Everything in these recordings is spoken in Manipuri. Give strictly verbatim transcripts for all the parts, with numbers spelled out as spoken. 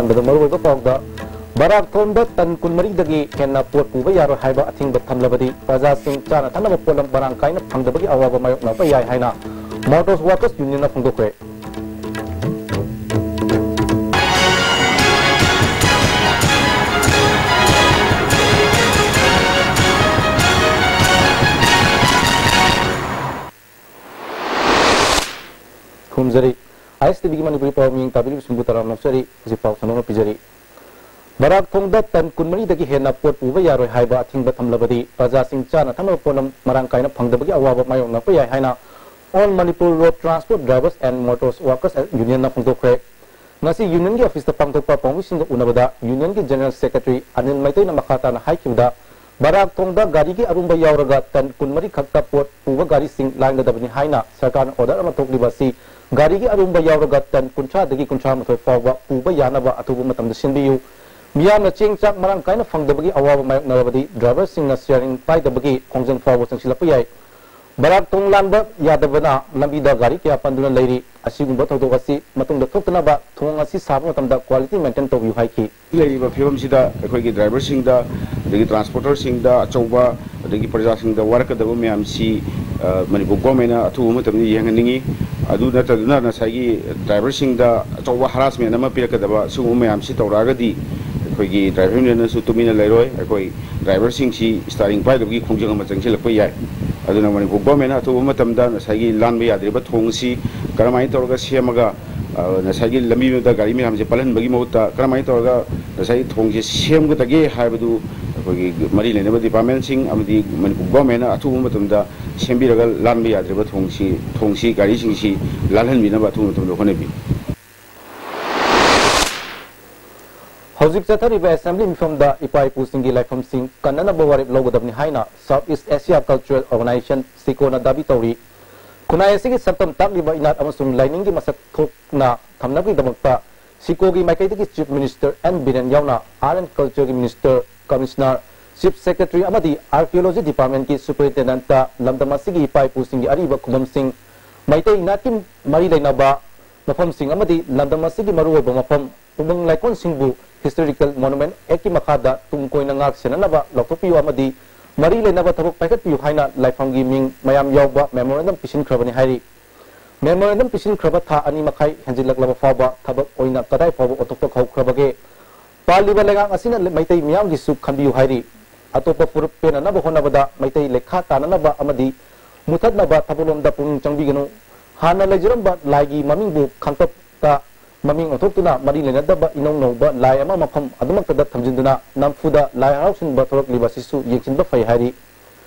ꯃꯗꯨ ꯃꯔꯨꯑꯣꯏꯕ ꯄꯥꯎꯗ, ꯕꯔꯥꯛ ꯊꯣꯡꯗ ꯇꯟ ꯀꯨꯟꯃꯔꯤꯗꯒꯤ ꯍꯦꯟꯅ ꯄꯣꯠ ꯄꯨꯕ ꯌꯥꯔꯣꯏ ꯍꯥꯏꯕ ꯑꯊꯤꯡꯕ ꯊꯝꯂꯕꯗꯤ ꯄ꯭ꯔꯖꯥꯁꯤꯡ ꯆꯥꯅ ꯊꯛꯅꯕ ꯄꯣꯠꯂꯝ ꯃꯔꯥꯡ ꯀꯥꯏꯅ ꯐꯪꯗꯕꯒꯤ ꯑꯋꯥꯕ ꯃꯥꯌꯣꯛꯅꯔꯛꯄ ꯌꯥꯏ ꯍꯥꯏꯅ Motors Workers Union ꯅ ꯐꯣꯡꯗꯣꯛꯈ꯭ꯔꯦ꯫ ꯈꯨꯔꯨꯝꯖꯔꯤ꯫ ꯑꯥꯏ ꯑꯦꯁ ꯇꯤ ꯚꯤꯒꯤ ꯃꯅꯤꯄꯨꯔꯤ ꯄꯥꯎ ꯃꯤꯠꯌꯦꯡ ꯇꯥꯕꯤꯔꯤꯕꯁꯤꯡꯕꯨ ꯇꯔꯥꯝꯅ ꯑꯣꯛꯆꯔꯤ꯫ ꯍꯧꯖꯤꯛ ꯄꯥꯎ ꯁꯟꯗꯣꯛꯅ ꯄꯤꯖꯔꯤ꯫ ꯕꯔꯥꯛ ꯊꯣꯡꯗ ꯇꯟ ꯀꯨꯟꯃꯔꯤꯗꯒꯤ ꯍꯦꯟꯅ ꯄꯣꯠ ꯄꯨꯕ ꯌꯥꯔꯣꯏ ꯍꯥꯏꯕ ꯑꯊꯤꯡꯕ ꯊꯝꯂꯕꯗꯤ ꯄ꯭ꯔꯖꯥꯁꯤꯡ ꯆꯥꯅ ꯊꯛꯅꯕ ꯄꯣꯠꯂꯝ ꯃꯔꯥꯡ ꯀꯥꯏꯅ ꯐꯪꯗꯕꯒꯤ ꯑꯋꯥꯕ ꯃꯥꯌꯣꯛꯅꯔꯛꯄ ꯌꯥꯏ ꯍꯥꯏꯅ All Manipur Road Transport Drivers and Motors Workers Union ꯅ ꯐꯣꯡꯗꯣꯛꯈ꯭ꯔꯦ꯫ ꯉꯁꯤ ꯌꯨꯅꯤꯌꯟꯒꯤ ꯑꯣꯐꯤꯁꯇ ꯄꯥꯡꯊꯣꯛꯄ ꯄꯥꯎꯃꯤꯁꯤꯡꯒ ꯎꯅꯕꯗ ꯌꯨꯅꯤꯌꯟꯒꯤ ꯖꯦꯅꯔꯦꯜ ꯁꯦꯀ꯭ꯔꯦꯇꯔꯤ ꯑꯅꯤꯜ ꯃꯩꯇꯩꯅ ꯃꯈꯥ ꯇꯥꯅ ꯍꯥꯏꯈꯤꯕꯗ, ꯕꯔꯥꯛ ꯊꯣꯡꯗ ꯒꯥꯔꯤꯒꯤ ꯑꯔꯨꯝꯕ ꯌꯥꯎꯔꯒ ꯇꯟ ꯀꯨꯟꯃꯔꯤ ꯈꯛꯇ ꯄꯣꯠ ꯄꯨꯕ ꯒꯥꯔꯤꯁꯤꯡ ꯂꯥꯟꯒꯗꯕꯅꯤ ꯍꯥꯏꯅ ꯁꯔꯀꯥꯔꯅ ꯑꯣꯔꯗꯔ ꯑꯃ ꯊꯣꯛꯂꯤꯕ ꯑꯁꯤ ꯒꯥꯔꯤꯒꯤ ꯑꯔꯨꯝꯕ ꯌꯥꯎꯔꯒ ꯇꯟ ꯀꯨꯟꯊ꯭ꯔꯥꯗꯒꯤ ꯀꯨꯟꯊ꯭ꯔꯥ ꯃꯥꯊꯣꯏ ꯐꯥꯎꯕ ꯄꯨꯕ ꯌꯥꯅꯕ ꯑꯊꯨꯕ ꯃꯇꯝꯗ ꯁꯤꯟꯕꯤꯌꯨ꯫ ꯃꯤꯌꯥꯝꯅ ꯆꯦꯡ ꯆꯥꯛ ꯃꯔꯥꯡ ꯀꯥꯏꯅ ꯐꯪꯗꯕꯒꯤ ꯑꯋꯥꯕ ꯃꯥꯌꯣꯛꯅꯔꯕꯗꯤ ꯗ꯭ꯔꯥꯏꯚꯔꯁꯤꯡꯅ ꯁꯤꯌꯥꯔꯤꯡ ꯄꯥꯏꯗꯕꯒꯤ ꯈꯣꯡꯖꯪ ꯐꯥꯎꯕ ꯆꯪꯁꯤꯜꯂꯛꯄ ꯌꯥꯏ꯫ ꯕꯔꯥꯛ ꯊꯣꯡ ꯂꯥꯟꯕ ꯌꯥꯗꯕꯅ ꯂꯝꯕꯤꯗ ꯒꯥꯔꯤ ꯀꯌꯥ ꯄꯟꯗꯨꯅ ꯂꯩꯔꯤ꯫ ꯑꯁꯤꯒꯨꯝꯕ ꯊꯧꯗꯣꯛ ꯑꯁꯤ ꯃꯇꯨꯡꯗ ꯊꯣꯛꯇꯅꯕ ꯊꯣꯡ ꯑꯁꯤ ꯁꯥꯕ ꯃꯇꯝꯗ ꯀ꯭ꯋꯥꯂꯤꯇꯤ ꯃꯦꯟꯇꯦꯟ ꯇꯧꯕꯤꯌꯨ ꯍꯥꯏꯈꯤ꯫ ꯂꯩꯔꯤꯕ ꯐꯤꯕꯝꯁꯤꯗ ꯑꯩꯈꯣꯏꯒꯤ ꯗ꯭ꯔꯥꯏꯚꯔꯁꯤꯡꯗ, ꯑꯗꯒꯤ ꯇ꯭ꯔꯥꯟꯁꯄꯣꯔꯇꯔꯁꯤꯡꯗ, ꯑꯆꯧꯕ, ꯑꯗꯒꯤ ꯄ꯭ꯔꯖꯥꯁꯤꯡꯗ ꯋꯥꯔꯛꯀꯗꯕ ꯃꯌꯥꯝꯁꯤ, ꯑ, ꯃꯅꯤꯄꯨꯔ ꯒꯣꯔꯃꯦꯟꯅ ꯑꯊꯨꯕ ꯃꯇꯝꯗ ꯌꯦꯡꯍꯟꯅꯤꯡꯉꯤ꯫ ꯑꯗꯨ ꯅꯠꯇꯗꯨꯅ ꯉꯁꯥꯏꯒꯤ ꯗ꯭ꯔꯥꯏꯚꯔꯁꯤꯡꯗ ꯑꯆꯧꯕ ꯍꯔꯥꯁꯃꯦꯟ ꯑꯃ ꯄꯤꯔꯛꯀꯗꯕ ꯁꯤꯒꯨꯝꯕ ꯃꯌꯥꯝꯁꯤ ꯇꯧꯔꯛꯑꯒꯗꯤ ꯑꯩꯈꯣꯏꯒꯤ ꯗ꯭ꯔꯥꯏꯚꯔ ꯌꯨꯅꯤꯌꯟꯅꯁꯨ ꯇꯨꯃꯤꯟꯅ ꯂꯩꯔꯣꯏ꯫ ꯑꯩꯈꯣꯏ ꯗ꯭ꯔꯥꯏꯚꯔꯁꯤꯡꯁꯤ ꯁ꯭ꯇꯥꯔꯤꯡ ꯄꯥꯏꯗꯕꯒꯤ ꯈꯣꯡꯖꯪ ꯑꯃ ꯆꯪꯁꯤꯜꯂꯛꯄ ꯌꯥꯏ꯫ ꯑꯗꯨꯅ ꯃꯅꯤꯄꯨꯔ ꯒꯣꯔꯃꯦꯟꯅ ꯑꯊꯨꯕ ꯃꯇꯝꯗ ꯉꯁꯥꯏꯒꯤ ꯂꯥꯟꯕ ꯌꯥꯗ꯭ꯔꯤꯕ ꯊꯣꯡ ꯑꯁꯤ ꯀꯔꯝꯍꯥꯏꯅ ꯇꯧꯔꯒ ꯁꯦꯝꯃꯒ, ꯑ, ꯉꯁꯥꯏꯒꯤ ꯂꯝꯕꯤꯗꯨꯗ ꯒꯥꯔꯤ ꯃꯌꯥꯝꯁꯦ ꯄꯜꯍꯟꯕꯒꯤ ꯃꯍꯨꯠꯇ ꯀꯔꯝꯍꯥꯏꯅ ꯇꯧꯔꯒ ꯉꯁꯥꯏꯒꯤ ꯊꯣꯡꯁꯦ ꯁꯦꯝꯒꯗꯒꯦ ꯍꯥꯏꯕꯗꯨ ꯑꯩꯈꯣꯏꯒꯤ ꯃꯔꯤ ꯂꯩꯅꯕ ꯗꯤꯄꯥꯔꯠꯃꯦꯟꯁꯤꯡ ꯑꯃꯗꯤ ꯃꯅꯤꯄꯨꯔ ꯒꯣꯔꯃꯦꯟꯅ ꯑꯊꯨꯕ ꯃꯇꯝꯗ ꯁꯦꯝꯕꯤꯔꯒ ꯂꯥꯟꯕ ꯌꯥꯗ꯭ꯔꯤꯕ ꯊꯣꯡꯁꯤ, ꯊꯣꯡꯁꯤ ꯒꯥꯔꯤꯁꯤꯡꯁꯤ ꯂꯥꯜꯍꯟꯕꯤꯅꯕ ꯑꯊꯨꯕ ꯃꯇꯝꯗ ꯍꯣꯠꯅꯕꯤꯌꯨ꯫ ꯍꯧꯖꯤꯛ ꯆꯠꯊꯔꯤꯕ ꯑꯦꯁꯦꯝꯕ꯭ꯂꯤ ꯃꯤꯐꯝꯗ ꯏꯄꯥ ꯏꯄꯨꯁꯤꯡꯒꯤ ꯂꯥꯏꯐꯝꯁꯤꯡ ꯀꯟꯅꯅꯕ ꯋꯥꯔꯦꯞ ꯂꯧꯒꯗꯕꯅꯤ ꯍꯥꯏꯅ South East Asia Cultural Organization, ꯁꯤꯀꯣꯅ ꯗꯥꯕꯤ ꯇꯧꯔꯤ꯫ ꯈꯨꯟꯅꯥꯏ ꯑꯁꯤꯒꯤ ꯁꯛꯇꯝ ꯇꯥꯛꯂꯤꯕ ꯏꯅꯥꯠ ꯑꯃꯁꯨꯡ ꯂꯥꯏꯅꯤꯡꯒꯤ ꯃꯁꯛ ꯊꯣꯛꯅ ꯊꯝꯅꯕꯒꯤꯗꯃꯛꯇ ꯁꯤꯀꯣꯒꯤ ꯃꯥꯏꯀꯩꯗꯒꯤ Chief Minister ꯑꯦꯟ ꯕꯤꯔꯦꯟ ꯌꯥꯎꯅ Art and Cultureꯒꯤ Minister, Commissioner, Chief Secretary ꯑꯃꯗꯤ Archaeology Departmentꯀꯤ Superintendentꯇ ꯂꯝꯗꯝ ꯑꯁꯤꯒꯤ ꯏꯄꯥ ꯏꯄꯨꯁꯤꯡꯒꯤ ꯑꯔꯤꯕ ꯈꯨꯕꯝꯁꯤꯡ, ꯃꯩꯇꯩ ꯏꯅꯥꯠꯀꯤ ꯃꯔꯤ ꯂꯩꯅꯕ ꯃꯐꯝꯁꯤꯡ ꯑꯃꯗꯤ ꯂꯝꯗꯝ ꯑꯁꯤꯒꯤ ꯃꯔꯨꯑꯣꯏꯕ ꯃꯐꯝ ꯇꯨꯡꯕꯪ ꯂꯥꯏꯀꯣꯟꯁꯤꯡꯕꯨ Historical Monument Actꯀꯤ ꯃꯈꯥꯗ ꯇꯨꯡ ꯀꯣꯏꯅ ꯉꯥꯛ ꯁꯦꯟꯅꯅꯕ ꯂꯥꯎꯊꯣꯛꯄꯤꯌꯨ ꯑꯃꯗꯤ ꯃꯔꯤ ꯂꯩꯅꯕ ꯊꯕꯛ ꯄꯥꯏꯈꯠꯄꯤꯌꯨ ꯍꯥꯏꯅ ꯂꯥꯏꯐꯝꯒꯤ ꯃꯤꯡ ꯃꯌꯥꯝ ꯌꯥꯎꯕ memorandum ꯄꯤꯁꯤꯟꯈ꯭ꯔꯕꯅꯤ ꯍꯥꯏꯔꯤ꯫ Memorandum ꯄꯤꯁꯤꯟꯈ꯭ꯔꯕ ꯊꯥ ꯑꯅꯤ ꯃꯈꯥꯏ ꯍꯦꯟꯖꯤꯜꯂꯛꯂꯕ ꯐꯥꯎꯕ ꯊꯕꯛ ꯑꯣꯏꯅ ꯀꯗꯥꯏ ꯐꯥꯎꯕ ꯑꯣꯟꯊꯣꯛꯄ ꯍꯧꯈ꯭ꯔꯕꯒꯦ? ꯄꯥꯜꯂꯤꯕ ꯂꯩꯉꯥꯛ ꯑꯁꯤꯅ ꯃꯩꯇꯩ ꯃꯤꯌꯥꯝꯒꯤꯁꯨ ꯈꯟꯕꯤꯌꯨ ꯍꯥꯏꯔꯤ꯫ ꯑꯇꯣꯞꯄ ꯐꯨꯔꯨꯞ ꯄꯦꯟꯅꯅꯕ ꯍꯣꯠꯅꯕꯗ ꯃꯩꯇꯩ ꯂꯩꯈꯥ ꯇꯥꯅꯅꯕ ꯑꯃꯗꯤ ꯃꯨꯊꯠꯅꯕ ꯊꯕꯛꯂꯣꯝꯗ ꯄꯨꯛꯅꯤꯡ ꯆꯪꯕꯤꯒꯅꯨ꯫ ꯍꯥꯟꯅ ꯂꯩꯖꯔꯝꯕ ꯂꯥꯏꯒꯤ ꯃꯃꯤꯡꯕꯨ ꯈꯥꯡꯇꯞꯇ ꯃꯃꯤꯡ ꯑꯣꯟꯊꯣꯛꯇꯨꯅ ꯃꯔꯤ ꯂꯩꯅꯗꯕ ꯏꯅꯧ ꯅꯧꯕ ꯂꯥꯏ ꯑꯃ ꯃꯐꯝ ꯑꯗꯨꯃꯛꯇꯗ ꯊꯝꯖꯤꯟꯗꯨꯅ ꯅꯝꯐꯨꯗ ꯂꯥꯏ ꯍꯔꯥꯎ ꯁꯤꯟꯕ ꯊꯣꯛꯂꯛꯂꯤꯕ ꯑꯁꯤꯁꯨ ꯌꯦꯡꯁꯤꯟꯕ ꯐꯩ ꯍꯥꯏꯔꯤ꯫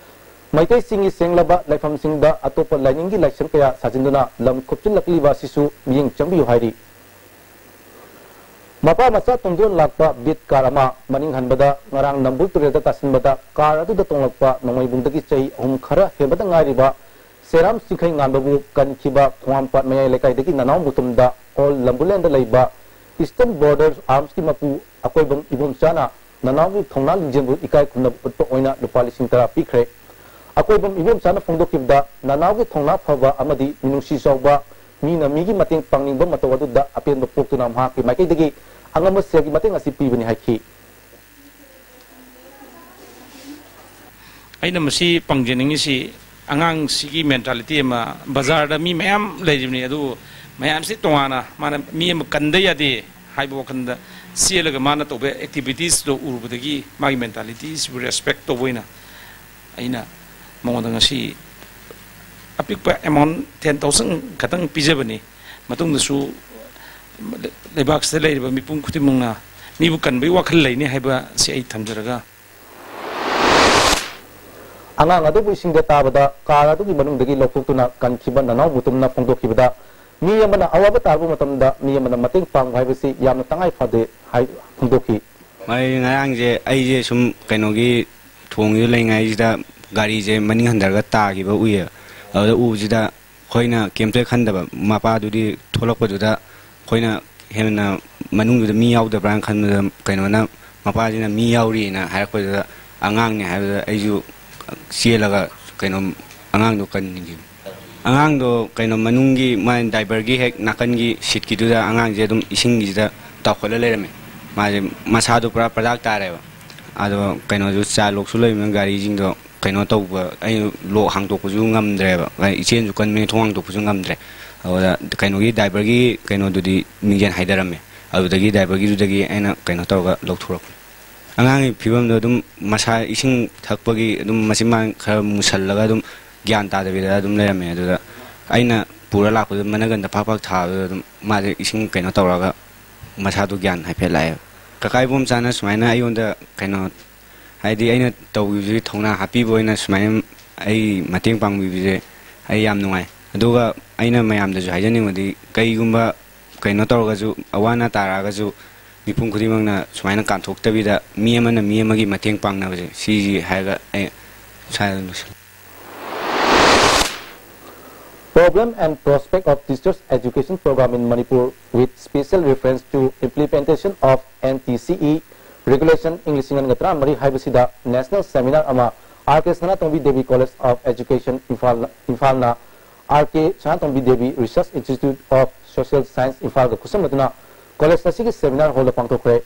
ꯃꯩꯇꯩꯁꯤꯡꯒꯤ ꯁꯦꯡꯂꯕ ꯂꯥꯏꯐꯝꯁꯤꯡꯗ ꯑꯇꯣꯞꯄ ꯂꯥꯏꯅꯤꯡꯒꯤ ꯂꯥꯏꯁꯪ ꯀꯌꯥ ꯁꯥꯖꯤꯟꯗꯨꯅ ꯂꯝ ꯈꯨꯞꯆꯤꯜꯂꯛꯂꯤꯕ ꯑꯁꯤꯁꯨ ꯃꯤꯠꯌꯦꯡ ꯆꯪꯕꯤꯌꯨ ꯍꯥꯏꯔꯤ꯫ ꯃꯄꯥ ꯃꯆꯥ ꯇꯣꯡꯗꯨꯅ ꯂꯥꯛꯄ ꯕꯤꯠ ꯀꯥꯔ ꯑꯃ ꯃꯅꯤꯡ ꯍꯟꯕꯗ ꯉꯔꯥꯡ ꯅꯝꯕꯨꯜ ꯇꯨꯔꯦꯜꯗ ꯇꯥꯁꯤꯟꯕꯗ ꯀꯥꯔ ꯑꯗꯨꯗ ꯇꯣꯡꯂꯛꯄ ꯅꯣꯡꯃꯩꯕꯨꯡꯗꯒꯤ ꯆꯍꯤ ꯑꯍꯨꯝ ꯈꯔ ꯍꯦꯟꯕꯗ ꯉꯥꯏꯔꯤꯕ ꯁꯦꯔꯥꯝ ꯆꯤꯡꯈꯩ ꯉꯥꯟꯕꯕꯨ ꯀꯟꯈꯤꯕ ꯈꯣꯡꯍꯥꯝꯄꯥꯠ ꯃꯌꯥꯏ ꯂꯩꯀꯥꯏꯗꯒꯤ ꯅꯅꯥꯎ ꯃꯨꯇꯨꯝꯗ ꯑꯣꯜ ꯂꯝꯕꯨꯂꯦꯟꯗ ꯂꯩꯕ Eastern Border Armsꯀꯤ ꯃꯄꯨ ꯑꯀꯣꯏꯕꯝ ꯏꯕꯣꯝꯆꯥꯅ ꯅꯅꯥꯎꯒꯤ ꯊꯧꯅꯥ ꯂꯤꯡꯖꯦꯜꯕꯨ ꯏꯀꯥꯏ ꯈꯨꯝꯅꯕ ꯎꯠꯄ ꯑꯣꯏꯅ ꯂꯨꯄꯥ ꯂꯤꯁꯤꯡ ꯇꯔꯥ ꯄꯤꯈ꯭ꯔꯦ꯫ ꯑꯀꯣꯏꯕꯝ ꯏꯕꯣꯝꯆꯥꯅ ꯐꯣꯡꯗꯣꯛꯈꯤꯕꯗ, ꯅꯅꯥꯎꯒꯤ ꯊꯧꯅꯥ ꯐꯕ ꯑꯃꯗꯤ ꯃꯤꯅꯨꯡꯁꯤ ꯆꯥꯎꯕ, ꯃꯤꯅ ꯃꯤꯒꯤ ꯃꯇꯦꯡ ꯄꯥꯡꯅꯤꯡꯕ ꯃꯇꯧ ꯑꯗꯨꯗ ꯑꯄꯦꯟꯕ ꯄꯣꯛꯇꯨꯅ ꯃꯍꯥꯛꯀꯤ ꯃꯥꯏꯀꯩꯗꯒꯤ ꯑꯉꯝꯕ ꯁꯦꯜꯒꯤ ꯃꯇꯦꯡ ꯑꯁꯤ ꯄꯤꯕꯅꯤ ꯍꯥꯏꯈꯤ꯫ ꯑꯩꯅ ꯃꯁꯤ ꯄꯥꯡꯖꯅꯤꯡꯉꯤꯁꯤ, ꯑꯉꯥꯡꯁꯤꯒꯤ mentality ꯑꯃ, ꯕꯖꯥꯔꯗ ꯃꯤ ꯃꯌꯥꯝ ꯂꯩꯔꯤꯕꯅꯤ, ꯑꯗꯨꯕꯨ ꯃꯌꯥꯝꯁꯤ ꯇꯣꯉꯥꯟꯅ ꯃꯥꯅ ꯃꯤ ꯑꯃ ꯀꯟꯗ ꯌꯥꯗꯦ ꯍꯥꯏꯕ ꯋꯥꯈꯜꯗ ꯆꯦꯜꯂꯒ ꯃꯥꯅ ꯇꯧꯕ activitiesꯇꯣ ꯎꯔꯨꯕꯗꯒꯤ ꯃꯥꯒꯤ mentalityꯁꯤꯕꯨ respect ꯇꯧꯕ ꯑꯣꯏꯅ ꯑꯩꯅ ꯃꯉꯣꯟꯗ ꯉꯁꯤ ꯑꯄꯤꯛꯄ amount ten thousand ꯈꯛꯇꯪ ꯄꯤꯖꯕꯅꯤ꯫ ꯃꯇꯨꯡꯗꯁꯨ ꯂꯩꯕꯥꯛꯁꯤꯗ ꯂꯩꯔꯤꯕ ꯃꯤꯄꯨꯝ ꯈꯨꯗꯤꯡꯃꯛꯅ ꯃꯤꯕꯨ ꯀꯟꯕꯒꯤ ꯋꯥꯈꯜ ꯂꯩꯅꯤ ꯍꯥꯏꯕꯁꯤ ꯑꯩ ꯊꯝꯖꯔꯒ, ꯑꯉꯥꯡ ꯑꯗꯨꯕꯨ ꯏꯁꯤꯡꯗ ꯇꯥꯕꯗ ꯀꯥꯔ ꯑꯗꯨꯒꯤ ꯃꯅꯨꯡꯗꯒꯤ ꯂꯧꯊꯣꯛꯇꯨꯅ ꯀꯟꯈꯤꯕ ꯅꯅꯥꯎ ꯃꯨꯇꯨꯝꯅ ꯐꯣꯡꯗꯣꯛꯈꯤꯕꯗ, ꯃꯤ ꯑꯃꯅ ꯑꯋꯥꯕ ꯇꯥꯔꯕ ꯃꯇꯝꯗ ꯃꯤ ꯑꯃꯅ ꯃꯇꯦꯡ ꯄꯥꯡꯕ ꯍꯥꯏꯕꯁꯤ ꯌꯥꯝꯅ ꯇꯉꯥꯏ ꯐꯗꯦ ꯍꯥꯏ ꯐꯣꯡꯗꯣꯛꯈꯤ꯫ ꯃꯥꯏ ꯉꯔꯥꯡꯁꯦ ꯑꯩꯁꯦ ꯁꯨꯝ ꯀꯩꯅꯣꯒꯤ ꯊꯣꯡꯁꯤꯗ ꯂꯩꯉꯩꯁꯤꯗ ꯒꯥꯔꯤꯁꯦ ꯃꯅꯤꯡ ꯍꯟꯊꯔꯒ ꯇꯥꯈꯤꯕ ꯎꯏꯌꯦ꯫ ꯑꯗꯨꯗ ꯎꯕꯁꯤꯗ ꯑꯩꯈꯣꯏꯅ ꯀꯩꯝꯇ ꯈꯟꯗꯕ, ꯃꯄꯥꯗꯨꯗꯤ ꯊꯣꯛꯂꯛꯄꯗꯨꯗ ꯑꯩꯈꯣꯏꯅ ꯍꯦꯟꯅ ꯃꯅꯨꯡꯗꯨꯗ ꯃꯤ ꯌꯥꯎꯗꯕ꯭ꯔꯥꯅ ꯈꯟꯕꯗ, ꯀꯩꯅꯣꯅ, ꯃꯄꯥꯁꯤꯅ "ꯃꯤ ꯌꯥꯎꯔꯤꯅ" ꯍꯥꯏꯔꯛꯄꯗꯨꯗ, "ꯑꯉꯥꯡꯅꯦ" ꯍꯥꯏꯕꯗꯨꯗ ꯑꯩꯁꯨ ꯆꯦꯜꯂꯒ ꯀꯩꯅꯣ ꯑꯉꯥꯡꯗꯣ ꯀꯟꯈꯤꯕꯅꯤ꯫ ꯑꯉꯥꯡꯗꯣ ꯀꯩꯅꯣ ꯃꯅꯨꯡꯒꯤ ꯃꯥꯏ driverꯒꯤ ꯍꯦꯛ ꯅꯥꯀꯟꯒꯤ seatꯀꯤꯗꯨꯗ ꯑꯉꯥꯡꯁꯦ ꯑꯗꯨꯝ ꯏꯁꯤꯡꯒꯤꯁꯤꯗ ꯇꯥꯎꯈꯠꯂ ꯂꯩꯔꯝꯃꯦ꯫ ꯃꯥꯁꯦ ꯃꯁꯥꯗꯣ ꯄꯨꯔꯥ ꯄ꯭ꯔꯗꯥꯛ ꯇꯥꯔꯦꯕ꯫ ꯑꯗꯣ ꯀꯩꯅꯣꯁꯨ ꯆꯥ ꯂꯣꯛꯁꯨ ꯂꯩꯕꯅꯤꯅ ꯒꯥꯔꯤꯁꯤꯡꯗꯣ ꯀꯩꯅꯣ ꯇꯧꯕ, ꯑꯩ ꯂꯣꯛ ꯍꯥꯡꯗꯣꯛꯄꯁꯨ ꯉꯝꯗ꯭ꯔꯦꯕ꯫ ꯏꯆꯦꯅꯁꯨ ꯀꯟꯕꯅꯤꯅ ꯊꯣꯡ ꯍꯥꯡꯗꯣꯛꯄꯁꯨ ꯉꯝꯗ꯭ꯔꯦ꯫ ꯑꯗꯨꯗ ꯀꯩꯅꯣꯒꯤ ꯗ꯭ꯔꯥꯏꯚꯔꯒꯤ ꯀꯩꯅꯣꯗꯨꯗꯤ ꯃꯤꯡꯖꯦꯜ ꯍꯥꯏꯗꯔꯝꯃꯦ꯫ ꯑꯗꯨꯗꯒꯤ ꯗ꯭ꯔꯥꯏꯚꯔꯒꯤꯗꯨꯗꯒꯤ ꯑꯩꯅ ꯀꯩꯅꯣ ꯇꯧꯔꯒ ꯂꯧꯊꯣꯔꯛꯄꯅꯦ꯫ ꯑꯉꯥꯡꯒꯤ ꯐꯤꯕꯝꯗꯣ ꯑꯗꯨꯝ ꯃꯁꯥ ꯏꯁꯤꯡ ꯊꯛꯄꯒꯤ ꯑꯗꯨꯝ ꯃꯆꯤꯟ ꯃꯥꯡ ꯈꯔ ꯃꯨꯁꯜꯂꯒ ꯑꯗꯨꯝ ꯒ꯭ꯌꯥꯟ ꯇꯥꯗꯕꯤꯗ ꯑꯗꯨꯝ ꯂꯩꯔꯝꯃꯦ꯫ ꯑꯗꯨꯗ ꯑꯩꯅ ꯄꯨꯔ ꯂꯥꯛꯄꯗ ꯃꯅꯒꯟꯗ ꯐꯥꯛ ꯐꯥꯛ ꯊꯥꯕꯗ ꯑꯗꯨꯝ ꯃꯥꯁꯦ ꯏꯁꯤꯡ ꯀꯩꯅꯣ ꯇꯧꯔꯒ ꯃꯁꯥꯗꯣ ꯒ꯭ꯌꯥꯟ ꯍꯥꯏꯐꯦꯠ ꯂꯥꯛꯑꯦꯕ꯫ ꯀꯀꯥ ꯏꯕꯣꯝꯆꯥꯅ ꯁꯨꯃꯥꯏꯅ ꯑꯩꯉꯣꯟꯗ ꯀꯩꯅꯣ, ꯍꯥꯏꯗꯤ ꯑꯩꯅ ꯇꯧꯈꯤꯕꯁꯤ ꯊꯧꯅꯥ ꯍꯥꯞꯄꯤꯕ ꯑꯣꯏꯅ ꯁꯨꯃꯥꯏꯅ ꯑꯩ ꯃꯇꯦꯡ ꯄꯥꯡꯕꯤꯕꯁꯦ ꯑꯩ ꯌꯥꯝ ꯅꯨꯡꯉꯥꯏ꯫ ꯑꯗꯨꯒ ꯑꯩꯅ ꯃꯌꯥꯝꯗꯁꯨ ꯍꯥꯏꯖꯅꯤꯡꯕꯗꯤ, ꯀꯩꯒꯨꯝꯕ ꯀꯩꯅꯣ ꯇꯧꯔꯒꯁꯨ, ꯑꯋꯥ ꯑꯅꯥ ꯇꯥꯔꯛꯑꯒꯁꯨ, ꯃꯤꯄꯨꯝ ꯈꯨꯗꯤꯡꯃꯛꯅ ꯁꯨꯃꯥꯏꯅ ꯀꯥꯟꯊꯣꯛꯇꯕꯤꯗ ꯃꯤ ꯑꯃꯅ ꯃꯤ ꯑꯃꯒꯤ ꯃꯇꯦꯡ ꯄꯥꯡꯅꯕꯁꯦ, ꯁꯤꯁꯤ ꯍꯥꯏꯔꯒ ꯑꯩ ꯁ꯭ꯋꯥꯏꯗ ꯂꯣꯏꯁꯤꯜꯂꯦ꯫ Problem and Prospect of Teachers Education Program in Manipur with special reference to implementation of N T C E Regulation ꯏꯪ ꯂꯤꯁꯤꯡ ꯑꯅꯤꯒ ꯇꯔꯥꯃꯔꯤ ꯍꯥꯏꯕꯁꯤꯗ national seminar ꯑꯃ R K Sanatombi Devi College of Education Imphal, ꯏꯝꯐꯥꯜꯅ R K Sanatombi Devi Research Institute of Social Science ꯏꯝꯐꯥꯜꯒ ꯈꯨꯠꯁꯝꯅꯗꯨꯅ college ꯑꯁꯤꯒꯤ seminar hallꯗ ꯄꯥꯡꯊꯣꯛꯈ꯭ꯔꯦ꯫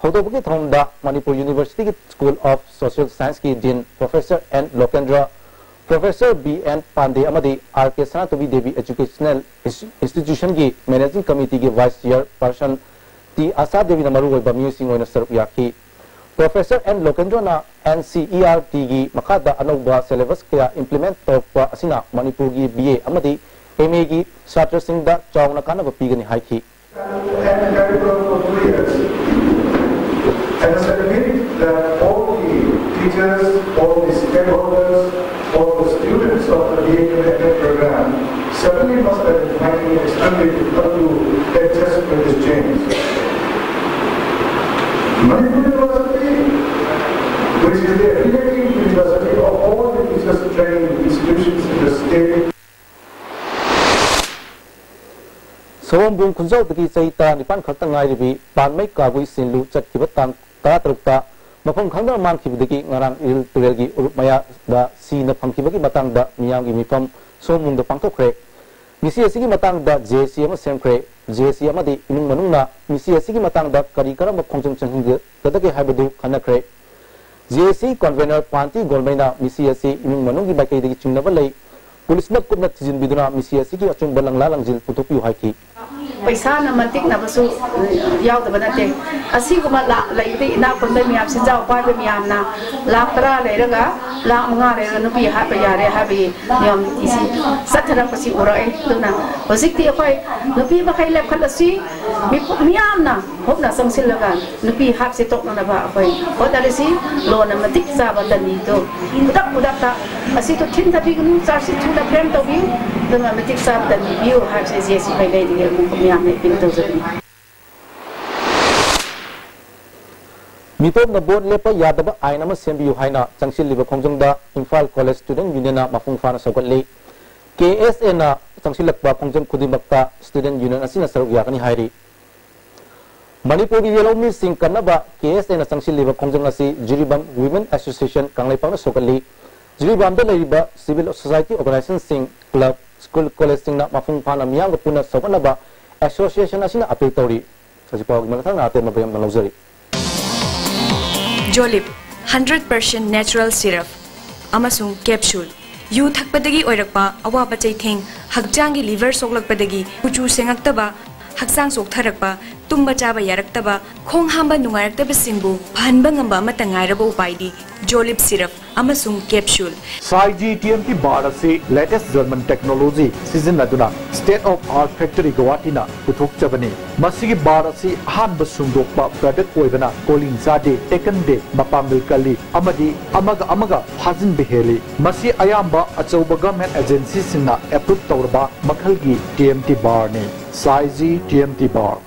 ꯍꯧꯗꯣꯛꯄꯒꯤ ꯊꯧꯔꯝꯗ ꯃꯅꯤꯄꯨꯔ ꯌꯨꯅꯤꯚꯔꯁꯤꯇꯤꯒꯤ School of Social Scienceꯀꯤ Dean Professor N ꯂꯣꯀꯦꯟꯗ꯭ꯔ, Professor B N ꯄꯥꯟꯗꯦ ꯑꯃꯗꯤ R K Sanatombi Devi Educational Institutionꯒꯤ Managing Committeeꯒꯤ Vice Chairperson ꯇꯤ ꯑꯥꯁꯥ ꯗꯦꯕꯤꯅ ꯃꯔꯨꯑꯣꯏꯕ ꯃꯤꯑꯣꯏꯁꯤꯡ ꯑꯣꯏꯅ ꯁꯔꯨꯛ ꯌꯥꯈꯤ꯫ Professor N ꯂꯣꯀꯦꯟꯗ꯭ꯔꯅ NCERTꯒꯤ ꯃꯈꯥꯗ ꯑꯅꯧꯕ syllabus ꯀꯌꯥ implement ꯇꯧꯔꯛꯄ ꯑꯁꯤꯅ ꯃꯅꯤꯄꯨꯔꯒꯤ BA ꯑꯃꯗꯤ MAꯒꯤ ꯁꯥꯇ꯭ꯔꯁꯤꯡꯗ ꯆꯥꯎꯅ ꯀꯥꯟꯅꯕ ꯄꯤꯒꯅꯤ ꯍꯥꯏꯈꯤ꯫ And curriculum for two years. And I submit that all the teachers, all the stakeholders, all the students of the BA and MA program suddenly must have been finding it extremely difficult to adjust with this change. Manipur University, which is the affiliating university of all the teachers training institutions in the state, ꯁꯑꯣꯝꯕꯨꯡ ꯈꯨꯟꯖꯥꯎꯗꯒꯤ ꯆꯍꯤ ꯇꯔꯥꯅꯤꯄꯥꯟ ꯈꯛꯇ ꯉꯥꯏꯔꯤꯕꯤ ꯄꯥꯟꯃꯩ ꯀꯥꯕꯨꯏ ꯁꯤꯟꯂꯨ ꯆꯠꯈꯤꯕ ꯇꯥꯡ ꯇꯔꯥꯇꯔꯨꯛꯇ ꯃꯐꯝ ꯈꯪꯗꯅ ꯃꯥꯡꯈꯤꯕꯗꯒꯤ ꯉꯔꯥꯡ ꯏꯔꯤꯜ ꯇꯨꯔꯦꯜꯒꯤ ꯎꯔꯨꯞ ꯃꯌꯥꯗ ꯁꯤꯅ ꯐꯪꯈꯤꯕꯒꯤ ꯃꯇꯥꯡꯗ ꯃꯤꯌꯥꯝꯒꯤ ꯃꯤꯐꯝ ꯁꯑꯣꯝꯕꯨꯡꯗ ꯄꯥꯡꯊꯣꯛꯈ꯭ꯔꯦ꯫ ꯃꯤꯁꯤ ꯑꯁꯤꯒꯤ ꯃꯇꯥꯡꯗ ꯖꯦ ꯑꯦ ꯁꯤ ꯑꯃ ꯁꯦꯝꯈ꯭ꯔꯦ꯫ ꯖꯦ ꯑꯦ ꯁꯤ ꯑꯃꯗꯤ ꯏꯃꯨꯡ ꯃꯅꯨꯡꯅ ꯃꯤꯁꯤ ꯑꯁꯤꯒꯤ ꯃꯇꯥꯡꯗ ꯀꯔꯤ ꯀꯔꯝꯕ ꯈꯣꯡꯖꯪ ꯆꯪꯍꯟꯒꯗꯒꯦ ꯍꯥꯏꯕꯗꯨ ꯈꯟꯅꯈ꯭ꯔꯦ꯫ ꯖꯦ ꯑꯦ ꯁꯤ convener ꯄꯥꯟꯇꯤ ꯒꯣꯜꯃꯩꯅ ꯃꯤꯁꯤ ꯑꯁꯤ ꯏꯃꯨꯡ ꯃꯅꯨꯡꯒꯤ ꯃꯥꯏꯀꯩꯗꯒꯤ ꯆꯤꯡꯅꯕ ꯂꯩ, ꯄꯨꯂꯤꯁꯅ ꯀꯨꯞꯅ ꯊꯤꯖꯤꯟꯕꯤꯗꯨꯅ ꯃꯤꯁꯤ ꯑꯁꯤꯒꯤ ꯑꯆꯨꯝꯕ ꯂꯪꯂꯥ ꯂꯪꯖꯤꯜ ꯄꯨꯊꯣꯛꯄꯤꯌꯨ ꯍꯥꯏꯈꯤ꯫ ꯄꯩꯁꯥꯅ ꯃꯇꯤꯛꯅꯕꯁꯨ ꯌꯥꯎꯗꯕ ꯅꯠꯇꯦ꯫ ꯑꯁꯤꯒꯨꯝꯕ ꯂꯥꯛ ꯂꯩꯕꯗꯤ ꯏꯅꯥꯛ ꯈꯨꯟꯕ ꯃꯌꯥꯝ, ꯁꯦꯟꯖꯥꯎ ꯄꯥꯏꯕ ꯃꯌꯥꯝꯅ ꯂꯥꯛ ꯇꯔꯥ ꯂꯩꯔꯒ ꯂꯥꯛ ꯃꯉꯥ ꯂꯩꯔꯒ ꯅꯨꯄꯤ ꯍꯥꯠꯄ ꯌꯥꯔꯦ ꯍꯥꯏꯕꯒꯤ ꯅꯤꯌꯝ ꯅꯤꯇꯤꯁꯤ ꯆꯠꯊꯔꯛꯄꯁꯤ ꯎꯔꯛꯑꯦ꯫ ꯑꯗꯨꯅ ꯍꯧꯖꯤꯛꯇꯤ ꯑꯩꯈꯣꯏ ꯅꯨꯄꯤ ꯃꯈꯩ ꯂꯦꯞꯈꯠꯂꯁꯤ, ꯃꯤꯄꯨꯝ ꯃꯤꯌꯥꯝꯅ ꯍꯨꯞꯅ ꯆꯪꯁꯤꯜꯂꯒ ꯅꯨꯄꯤ ꯍꯥꯠꯁꯦ ꯇꯣꯛꯅꯅꯕ ꯑꯩꯈꯣꯏ ꯍꯣꯠꯅꯔꯁꯤ꯫ ꯂꯣꯟꯅ ꯃꯇꯤꯛ ꯆꯥꯕ ꯗꯟꯗꯤꯗꯨ ꯈꯨꯗꯛ ꯈꯨꯗꯛꯇ ꯑꯁꯤꯗꯣ ꯊꯤꯟꯊꯕꯤꯒꯅꯨ, ꯆꯥꯔꯖꯁꯤ ꯊꯨꯅ ꯐ꯭ꯔꯦꯝ ꯇꯧꯕꯤꯌꯨ, ꯑꯗꯨꯅ ꯃꯇꯤꯛ ꯆꯥꯕ ꯗꯟꯗꯤ ꯄꯤꯌꯨ ꯍꯥꯏꯕꯁꯦ ꯖꯦ ꯑꯦ ꯁꯤ ꯃꯥꯏꯀꯩꯗꯒꯤ ꯑꯃꯨꯛ ꯃꯤꯌꯥꯝꯅ ꯑꯦꯄꯤꯜ ꯇꯧꯖꯕꯅꯤ꯫ ꯃꯤꯇꯣꯞꯅ ꯚꯣꯠ ꯂꯦꯞꯄ ꯌꯥꯗꯕ ꯑꯥꯏꯟ ꯑꯃ ꯁꯦꯝꯕꯤꯌꯨ ꯍꯥꯏꯅ ꯆꯪꯁꯤꯜꯂꯤꯕ ꯈꯣꯡꯖꯪꯗ ꯏꯝꯐꯥꯜ ꯀꯣꯂꯦꯖ ꯁ꯭ꯇꯨꯗꯦꯟꯠ ꯌꯨꯅꯤꯌꯟꯅ ꯃꯄꯨꯡ ꯐꯥꯅ ꯁꯧꯒꯠꯂꯤ꯫ ꯀꯦ ꯑꯦꯁ ꯑꯦꯅ ꯆꯪꯁꯤꯜꯂꯛꯄ ꯈꯣꯡꯖꯪ ꯈꯨꯗꯤꯡꯃꯛꯇ ꯁ꯭ꯇꯨꯗꯦꯟꯠ ꯌꯨꯅꯤꯌꯟ ꯑꯁꯤꯅ ꯁꯔꯨꯛ ꯌꯥꯒꯅꯤ ꯍꯥꯏꯔꯤ꯫ ꯃꯅꯤꯄꯨꯔꯒꯤ ꯌꯦꯜꯍꯧꯃꯤꯁꯤꯡ ꯀꯟꯅꯕ ꯀꯦ ꯑꯦꯁ ꯑꯦꯅ ꯆꯪꯁꯤꯜꯂꯤꯕ ꯈꯣꯡꯖꯪ ꯑꯁꯤ ꯖꯤꯔꯤꯕꯥꯝ ꯋꯤꯃꯦꯟ ꯑꯦꯁꯣꯁꯤꯌꯦꯁꯟ ꯀꯪꯂꯩꯄꯥꯛꯅ ꯁꯧꯒꯠꯂꯤ꯫ ꯖꯤꯔꯤꯕꯥꯝꯗ ꯂꯩꯔꯤꯕ ꯁꯤꯚꯤꯜ ꯁꯣꯁꯥꯏꯇꯤ ꯑꯣꯔꯒꯅꯥꯏꯖꯦꯁꯟꯁꯤꯡ, ꯀ꯭ꯂꯕ, ꯁ꯭ꯀꯨꯜ, ꯀꯣꯂꯦꯖꯁꯤꯡꯅ ꯃꯄꯨꯡ ꯐꯥꯅ ꯃꯤꯌꯥꯝꯒ ꯄꯨꯟꯅ ꯁꯧꯒꯠꯅꯕ ꯑꯦꯁꯣꯁꯤꯌꯦꯁꯟ ꯑꯁꯤꯅ ꯑꯄꯤꯜ ꯇꯧꯔꯤ꯫ ꯍꯧꯖꯤꯛ ꯄꯥꯎꯒꯤ ꯃꯊꯪ ꯑꯇꯦꯟꯕ ꯕ꯭ꯔꯦꯛ ꯑꯃ ꯂꯧꯖꯔꯤ꯫ ꯖꯣꯂꯤꯞ, hundred percent natural syrup ꯑꯃꯁꯨꯡ capsule꯫ ꯌꯨ ꯊꯛꯄꯗꯒꯤ ꯑꯣꯏꯔꯛꯄ ꯑꯋꯥꯕ ꯆꯩꯊꯦꯡ, ꯍꯛꯆꯥꯡꯒꯤ ꯂꯤꯚꯔ ꯁꯣꯛꯂꯛꯄꯗꯒꯤ ꯀꯨꯆꯨ ꯁꯦꯡꯉꯛꯇꯕ, ꯍꯛꯆꯥꯡ ꯆꯣꯛꯊꯔꯛꯄ, ꯇꯨꯝꯕ ꯆꯥꯕ ꯌꯥꯔꯛꯇꯕ, ꯈꯣꯡ ꯍꯥꯝꯕ ꯅꯨꯡꯉꯥꯏꯔꯛꯇꯕꯁꯤꯡꯕꯨ ꯐꯍꯟꯕ ꯉꯝꯕ ꯑꯃꯠꯇ ꯉꯥꯏꯔꯕ ꯎꯄꯥꯏꯗꯤ ꯖꯣꯂꯤꯞ ꯁꯤꯔꯞ ꯑꯃꯁꯨꯡ ꯀꯦꯞꯁꯨꯜ꯫ ꯁꯥꯏꯖꯤ ꯇꯤ ꯑꯦꯝ ꯇꯤ ꯕꯥꯔ ꯑꯁꯤ latest German technology ꯁꯤꯖꯤꯟꯅꯗꯨꯅ state of art factory ꯒꯧꯍꯥꯇꯤꯅ ꯄꯨꯊꯣꯛꯆꯕꯅꯤ꯫ ꯃꯁꯤꯒꯤ ꯕꯥꯔ ꯑꯁꯤ ꯑꯍꯥꯟꯕ ꯁꯨꯡꯗꯣꯛꯄ product ꯑꯣꯏꯕꯅ ꯀꯣꯂꯤꯡ ꯆꯥꯗꯦ, ꯇꯦꯛꯀꯟꯗꯦ, ꯃꯄꯥꯡꯒꯜ ꯀꯜꯂꯤ ꯑꯃꯗꯤ ꯑꯃꯒ ꯑꯃꯒ ꯐꯥꯖꯤꯟꯕ ꯍꯦꯜꯂꯤ꯫ ꯃꯁꯤ ꯑꯌꯥꯝꯕ ꯑꯆꯧꯕ government agency ꯁꯤꯡꯅ approve ꯇꯧꯔꯕ ꯃꯈꯜꯒꯤ ꯇꯤ ꯑꯦꯝ ꯇꯤ ꯕꯥꯔꯅꯤ꯫ ꯁꯥꯏꯖꯤ T M T bar.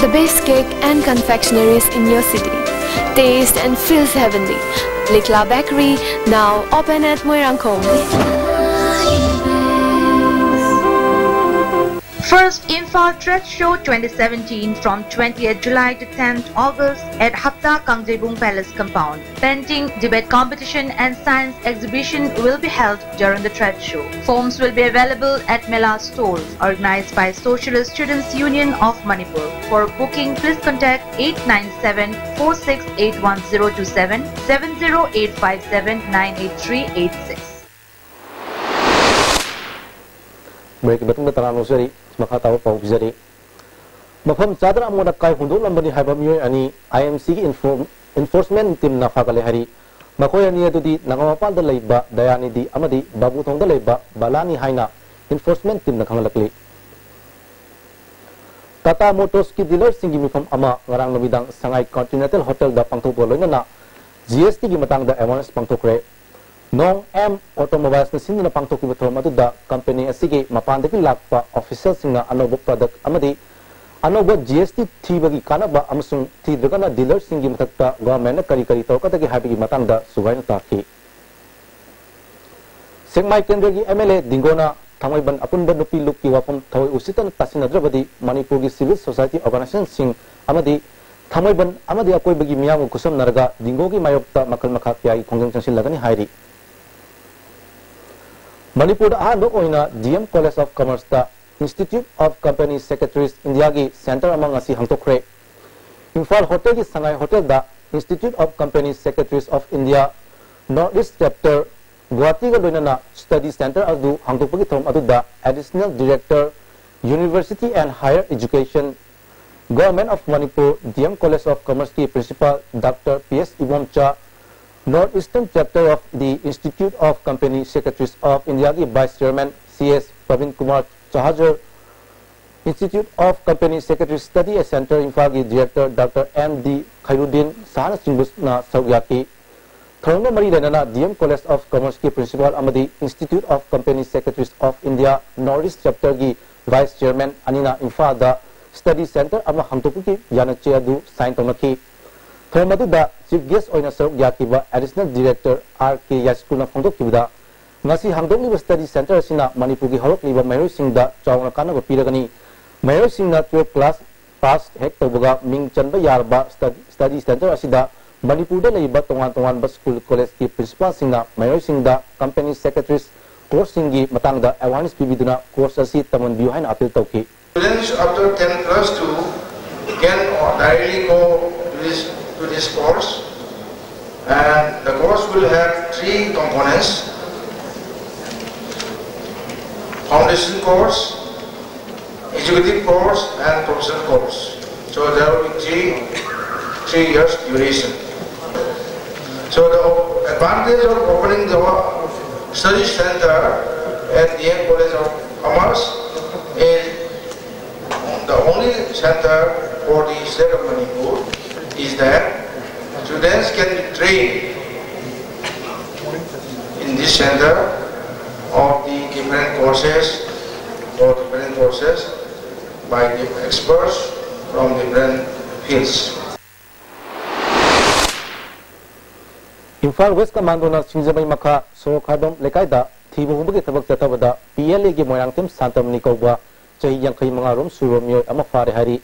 The best cake and confectionaries in your city. Taste and feels heavenly. Likla Bakery, now open at Moirangkhom. First Imphal Trade Show twenty seventeen from twentieth July to tenth August at Hapta Kangjebung Palace compound. Painting, debate competition and science exhibition will be held during the trade show. Forms will be available at Mela stores, organized by Socialist Students Union of Manipur. For booking, please contact eight nine seven four six eight one zero two seven, seven zero eight five seven nine eight three eight six. Break ꯃꯇꯨꯡꯗ ꯇꯔꯥꯝꯅ ꯑꯣꯛꯆꯔꯤ꯫ ꯃꯈꯥ ꯇꯥꯕ ꯄꯥꯎ ꯄꯤꯖꯔꯤ꯫ ꯃꯐꯝ ꯆꯥꯗꯅ ꯑꯃꯣꯠ ꯑꯀꯥꯏ ꯍꯨꯟꯗꯣꯛꯂꯝꯕꯅꯤ ꯍꯥꯏꯕ ꯃꯤꯑꯣꯏ ꯑꯅꯤ ꯑꯥꯏ ꯑꯦꯝ ꯁꯤꯒꯤ ꯏꯟꯐꯣꯔ-, ꯏꯟꯐꯣꯔꯁꯃꯦꯟ ꯇꯤꯝꯅ ꯐꯥꯒꯠꯂꯦ ꯍꯥꯏꯔꯤ꯫ ꯃꯈꯣꯏ ꯑꯅꯤ ꯑꯗꯨꯗꯤ ꯅꯒꯥꯃꯄꯥꯜꯗ ꯂꯩꯕ ꯗꯌꯥꯅꯤꯗꯤ ꯑꯃꯗꯤ ꯕꯥꯕꯨꯊꯣꯡꯗ ꯂꯩꯕ ꯕꯂꯥꯅꯤ ꯍꯥꯏꯅ ꯏꯟꯐꯣꯔꯁꯃꯦꯟ ꯇꯤꯝꯅ ꯈꯪꯍꯜꯂꯛꯂꯤ꯫ ꯇꯥꯇꯥ ꯃꯣꯇꯣꯔꯁꯀꯤ ꯗꯤꯂꯔꯁꯤꯡꯒꯤ ꯃꯤꯐꯝ ꯑꯃ ꯉꯔꯥꯡ ꯅꯨꯃꯤꯗꯥꯡ ꯁꯉꯥꯏ ꯀꯣꯟꯇꯤꯅꯦꯟꯇꯦꯜ ꯍꯣꯇꯦꯜꯗ ꯄꯥꯡꯊꯣꯛꯄꯒ ꯂꯣꯏꯅꯅ ꯖꯤ ꯑꯦꯁ ꯇꯤꯒꯤ ꯃꯇꯥꯡꯗ ꯑꯦꯋꯥꯔꯅꯦꯁ ꯄꯥꯡꯊꯣꯛꯈ꯭ꯔꯦ꯫ ꯅꯣꯡ ꯑꯦꯝ ꯑꯣꯇꯣꯃꯣꯕꯥꯏꯜꯁꯅ ꯁꯤꯟꯗꯨꯅ ꯄꯥꯡꯊꯣꯛꯈꯤꯕ ꯊꯧꯔꯝ ꯑꯗꯨꯗ ꯀꯝꯄꯦꯅꯤ ꯑꯁꯤꯒꯤ ꯃꯄꯥꯟꯗꯒꯤ ꯂꯥꯛꯄ ꯑꯣꯐꯤꯁꯦꯜꯁꯤꯡꯅ ꯑꯅꯧꯕ ꯄ꯭ꯔꯗꯛ ꯑꯃꯗꯤ ꯑꯅꯧꯕ ꯖꯤ ꯑꯦꯁ ꯇꯤ ꯊꯤꯕꯒꯤ ꯀꯥꯟꯅꯕ ꯑꯃꯁꯨꯡ ꯊꯤꯗ꯭ꯔꯒꯅ ꯗꯤꯂꯔꯁꯤꯡꯒꯤ ꯃꯊꯛꯇ ꯒꯣꯚꯔꯟꯃꯦꯟꯠꯅ ꯀꯔꯤ ꯀꯔꯤ ꯇꯧꯔꯛꯀꯗꯒꯦ ꯍꯥꯏꯕꯒꯤ ꯃꯇꯥꯡꯗ ꯁꯨꯒꯥꯏꯅ ꯇꯥꯛꯈꯤ꯫ ꯁꯦꯛꯃꯥꯏ ꯀꯦꯟꯗ꯭ꯔꯒꯤ ꯑꯦꯝ ꯑꯦꯜ ꯑꯦ ꯗꯤꯡꯒꯣꯅ ꯊꯥꯡꯃꯩꯕꯟ ꯑꯄꯨꯟꯕ ꯅꯨꯄꯤ ꯂꯨꯞꯀꯤ ꯋꯥꯐꯝ ꯊꯑꯣꯏ ꯎꯁꯤꯠꯇꯅ ꯇꯥꯁꯤꯟꯅꯗ꯭ꯔꯕꯗꯤ ꯃꯅꯤꯄꯨꯔꯒꯤ ꯁꯤꯚꯤꯜ ꯁꯣꯁꯥꯏꯇꯤ ꯑꯣꯔꯒꯅꯥꯏꯖꯦꯁꯟꯁꯤꯡ ꯑꯃꯗꯤ ꯊꯥꯡꯃꯩꯕꯟ ꯑꯃꯗꯤ ꯑꯀꯣꯏꯕꯒꯤ ꯃꯤꯌꯥꯝꯒ ꯈꯨꯠꯁꯝꯅꯔꯒ ꯗꯤꯡꯒꯣꯒꯤ ꯃꯥꯌꯣꯛꯇ ꯃꯈꯜ ꯃꯈꯥ ꯀꯌꯥꯒꯤ ꯈꯣꯡꯖꯪ ꯆꯪꯁꯤꯜꯂꯒꯅꯤ ꯍꯥꯏꯔꯤ꯫ ꯃꯅꯤꯄꯨꯔꯗ ꯑꯍꯥꯟꯕ ꯑꯣꯏꯅ ꯗꯤ ꯑꯦꯝ ꯀꯣꯂꯦꯖ ꯑꯣꯐ ꯀꯃꯔꯁꯇ ꯏꯟꯁꯇꯤꯇ꯭ꯌꯨꯠ ꯑꯣꯐ ꯀꯝꯄꯦꯅꯤ ꯁꯦꯀ꯭ꯔꯦꯇꯔꯤꯁ ꯏꯟꯗꯤꯌꯥꯒꯤ ꯁꯦꯟꯇꯔ ꯑꯃ ꯉꯁꯤ ꯍꯥꯡꯗꯣꯛꯈ꯭ꯔꯦ꯫ ꯏꯝꯐꯥꯜ ꯍꯣꯇꯦꯜꯒꯤ ꯁꯉꯥꯏ ꯍꯣꯇꯦꯜꯗ Institute of Company Secretaries of India North East Chapter ꯒꯨꯋꯥꯍꯥꯇꯤꯒ ꯂꯣꯏꯅꯅ ꯁ꯭ꯇꯗꯤ ꯁꯦꯟꯇꯔ ꯑꯗꯨ ꯍꯥꯡꯗꯣꯛꯄꯒꯤ ꯊꯧꯔꯝ ꯑꯗꯨꯗ additional director, university and higher education, government of Manipur, D M College of ꯀꯃꯔꯁꯀꯤ principal doctor P S Ibomcha, North Eastern Chapter of the Institute of Company Secretaries of ꯏꯟꯗꯤꯌꯥꯒꯤ vice chairman C S Prabin Kumar Chhajer, Institute of Company Secretary study centre ꯏꯝꯐꯥꯜꯒꯤ director doctor M D Khairuddin ꯁꯍꯥꯅꯆꯤꯡꯕꯅ ꯁꯔꯨꯛ ꯌꯥꯈꯤ꯫ ꯊꯧꯔꯝꯒ ꯃꯔꯤ ꯂꯩꯅꯅ ꯗꯤ ꯑꯦꯝ ꯀꯣꯂꯦꯖ ꯑꯣꯐ ꯀꯃꯔꯁꯀꯤ ꯄ꯭ꯔꯤꯟꯁꯤꯄꯥꯜ ꯑꯃꯗꯤ Institute of Company Secretaries of India North East ꯆꯦꯞꯇꯔꯒꯤ ꯚꯥꯏꯁ ꯆꯦꯌꯔꯃꯦꯟ ꯑꯅꯤꯅ ꯏꯝꯐꯥꯜꯗ ꯁ꯭ꯇꯗꯤ ꯁꯦꯟꯇꯔ ꯑꯃ ꯍꯥꯡꯗꯣꯛꯄꯒꯤ ꯌꯥꯅꯆꯦ ꯑꯗꯨ ꯁꯥꯏꯟ ꯇꯧꯅꯈꯤ꯫ ꯊꯧꯔꯝ ꯑꯗꯨꯗ ꯆꯤꯐ ꯒꯦꯁ ꯑꯣꯏꯅ ꯁꯔꯨꯛ ꯌꯥꯈꯤꯕ ꯑꯦꯗꯤꯁꯅꯦꯜ ꯗꯤꯔꯦꯛꯇꯔ ꯑꯥꯔ ꯀꯦ ꯌꯥꯏꯁ꯭ꯀꯨꯜꯅ ꯐꯣꯡꯗꯣꯛꯈꯤꯕꯗ, ꯉꯁꯤ ꯍꯥꯡꯗꯣꯛꯂꯤꯕ study centre ꯑꯁꯤꯅ ꯃꯅꯤꯄꯨꯔꯒꯤ ꯍꯧꯔꯛꯂꯤꯕ ꯃꯍꯩꯔꯣꯏꯁꯤꯡꯗ ꯆꯥꯎꯅ ꯀꯥꯟꯅꯕ ꯄꯤꯔꯒꯅꯤ꯫ ꯃꯍꯩꯔꯣꯏꯁꯤꯡꯅ twelve class pass ꯍꯦꯛ ꯇꯧꯕꯒ ꯃꯤꯡ ꯆꯟꯕ ꯌꯥꯔꯕ study, study centre ꯑꯁꯤꯗ ꯃꯅꯤꯄꯨꯔꯗ ꯂꯩꯔꯤꯕ ꯇꯣꯉꯥꯟ ꯇꯣꯉꯥꯟꯕ school collegeꯀꯤ principalꯁꯤꯡꯅ ꯃꯍꯩꯔꯣꯏꯁꯤꯡꯗ company secretaries courseꯁꯤꯡꯒꯤ ꯃꯇꯥꯡꯗ awareness ꯄꯤꯕꯤꯗꯨꯅ course ꯑꯁꯤ ꯇꯝꯍꯟꯕꯤꯌꯨ ꯍꯥꯏꯅ appeal ꯇꯧꯈꯤ꯫ Students after ten plus two can directly go to this, to this course, and the course will have three components: foundation course, executive course, and professional course. So there will be three, three years duration. So the advantage of opening the study center at the College of Commerce is the only center for the state of Manipur is that students can be trained in this center of the different courses or different courses by the experts from different fields. Imphal West Commandoꯅ ꯁꯤꯡꯖꯃꯩ ꯃꯈꯥ ꯁꯣꯔꯣꯛ ꯈꯥꯏꯕꯝ ꯂꯩꯀꯥꯏꯗ ꯊꯤꯕ ꯍꯨꯝꯕꯒꯤ ꯊꯕꯛ ꯆꯠꯊꯕꯗ PLAꯒꯤ ꯃꯣꯏꯔꯥꯡꯊꯦꯝ ꯁꯥꯟꯇꯃꯅꯤ ꯀꯧꯕ ꯆꯍꯤ ꯌꯥꯡꯈꯩ ꯃꯉꯥ ꯔꯣꯝ ꯁꯨꯔꯕ ꯃꯤꯑꯣꯏ ꯑꯃ ꯐꯥꯔꯦ ꯍꯥꯏꯔꯤ꯫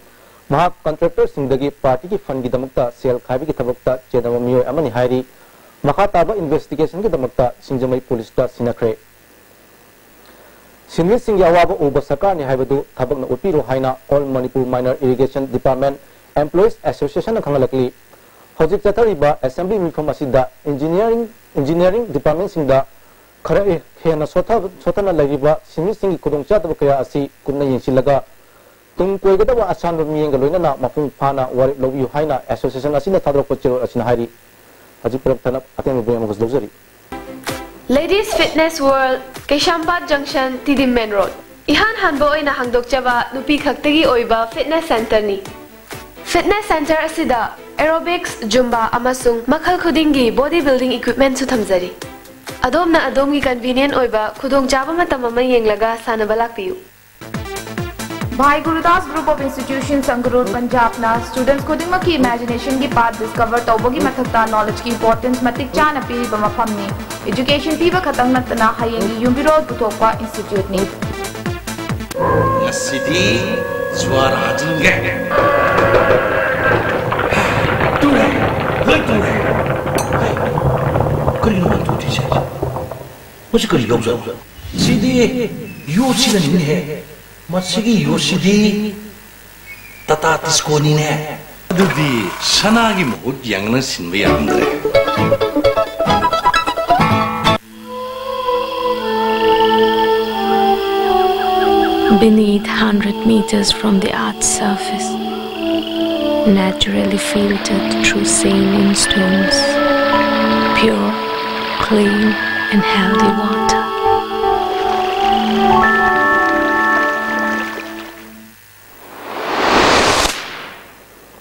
ꯃꯍꯥꯛ contractorꯁꯤꯡꯗꯒꯤ partyꯒꯤ fundꯒꯤꯗꯃꯛꯇ ꯁꯦꯜ ꯈꯥꯏꯕꯒꯤ ꯊꯕꯛꯇ ꯆꯦꯟꯅꯕ ꯃꯤꯑꯣꯏ ꯑꯃꯅꯤ ꯍꯥꯏꯔꯤ꯫ ꯃꯈꯥ ꯇꯥꯕ investigationꯒꯤꯗꯃꯛꯇ ꯁꯤꯡꯖꯃꯩ policeꯇ ꯁꯤꯟꯅꯈ꯭ꯔꯦ꯫ ꯁꯤꯟꯃꯤꯁꯤꯡꯒꯤ ꯑꯋꯥꯕ ꯎꯕ ꯁꯔꯀꯥꯔꯅꯤ ꯍꯥꯏꯕꯗꯨ ꯊꯕꯛꯅ ꯎꯠꯄꯤꯔꯣ ꯍꯥꯏꯅ All Manipur Minor Irrigation Department Employees Associationꯅ ꯈꯪꯍꯜꯂꯛꯂꯤ꯫ ꯍꯧꯖꯤꯛ ꯆꯠꯊꯔꯤꯕ assembly ꯃꯤꯐꯝ ꯑꯁꯤꯗ engineering, engineering departmentꯁꯤꯡꯗ ꯈꯔ ꯍꯦꯟꯅ ꯁꯣꯠꯊ-, ꯁꯣꯠꯊꯅ ꯂꯩꯔꯤꯕ ꯁꯤꯟꯃꯤꯁꯤꯡꯒꯤ ꯈꯨꯗꯣꯡꯆꯥꯗꯕ ꯀꯌꯥ ꯑꯁꯤ ꯀꯨꯞꯅ ꯌꯦꯡꯁꯤꯜꯂꯒ ꯇꯨꯡ ꯀꯣꯏꯒꯗꯕ ꯑꯁꯥꯟꯕ ꯃꯤꯠꯌꯦꯡꯒ ꯂꯣꯏꯅꯅ ꯃꯄꯨꯡ ꯐꯥꯅ ꯋꯥꯔꯦꯞ ꯂꯧꯕꯤꯌꯨ ꯍꯥꯏꯅ association ꯑꯁꯤꯅ ꯊꯥꯗꯣꯔꯛꯄ ꯆꯦꯔꯣꯜ ꯑꯁꯤꯅ ꯍꯥꯏꯔꯤ꯫ ꯍꯧꯖꯤꯛ ꯄꯨꯂꯞ ꯊꯅꯞ ꯑꯇꯦꯟꯕ ꯕ꯭ꯔꯦꯛ ꯑꯃꯈꯛ ꯂꯧꯖꯔꯤ꯫ Ladies Fitness World, ꯀꯩꯁꯥꯝꯄꯥꯠ Junction, ꯇꯤꯗꯤꯝ Main Road꯫ ꯏꯍꯥꯟ ꯍꯥꯟꯕ ꯑꯣꯏꯅ ꯍꯥꯡꯗꯣꯛꯆꯕ ꯅꯨꯄꯤ ꯈꯛꯇꯒꯤ ꯑꯣꯏꯕ fitness centreꯅꯤ꯫ Fitness centre ꯑꯁꯤꯗ aerobics, Zumba ꯑꯃꯁꯨꯡ ꯃꯈꯜ ꯈꯨꯗꯤꯡꯒꯤ body building equipmentꯁꯨ ꯊꯝꯖꯔꯤ꯫ ꯑꯗꯣꯝꯅ ꯑꯗꯣꯝꯒꯤ convenient ꯑꯣꯏꯕ ꯈꯨꯗꯣꯡꯆꯥꯕ ꯃꯇꯝ ꯑꯃ ꯌꯦꯡꯂꯒ ꯁꯥꯟꯅꯕ ꯂꯥꯛꯄꯤꯌꯨ꯫ Bhai Gurudas Group of Institutions, Sangrur, Punjabꯅ students ꯈꯨꯗꯤꯡꯃꯛꯀꯤ imaginationꯒꯤ path discover ꯇꯧꯕꯒꯤ ꯃꯊꯛꯇ knowledgeꯀꯤ importance ꯃꯇꯤꯛ ꯆꯥꯅ ꯄꯤꯔꯤꯕ ꯃꯐꯝꯅꯤ꯫ Education ꯄꯤꯕ ꯈꯛꯇꯪ ꯅꯠꯇꯅ ꯍꯌꯦꯡꯒꯤ ꯌꯨꯝꯕꯤꯔꯣꯜ ꯄꯨꯊꯣꯛꯄ instituteꯅꯤ꯫ ꯉꯁꯤꯗꯤ ꯖ꯭ꯋꯥꯔ ꯍꯥꯖꯤꯟꯒꯦ꯫ ꯇꯨꯔꯦ, ꯂꯣꯏ ꯇꯨꯔꯦ꯫ ꯀꯔꯤꯅꯣ ꯃꯥ ꯇꯨꯗ꯭ꯔꯤꯁꯦ? ꯃꯁꯤ ꯀꯔꯤ ꯌꯥꯎꯖꯥꯠꯅꯣ? ꯁꯤꯗꯤ ꯌꯣꯠꯁꯤꯅꯅꯤꯅꯦꯍꯦ꯫ ꯃꯁꯤꯒꯤ ꯌꯣꯠꯁꯤꯗꯤ ꯇꯥꯇꯥ ꯇꯤꯁꯀꯣꯅꯤꯅꯦ꯫ ꯑꯗꯨꯗꯤ ꯁꯅꯥꯒꯤ ꯃꯍꯨꯠ ꯌꯥꯡꯅ ꯁꯤꯟꯕ ꯌꯥꯔꯝꯗ꯭ꯔꯦ꯫ Beneath, hundred meters from the earth's surface, naturally filtered through saline stones, pure, clean, and healthy water.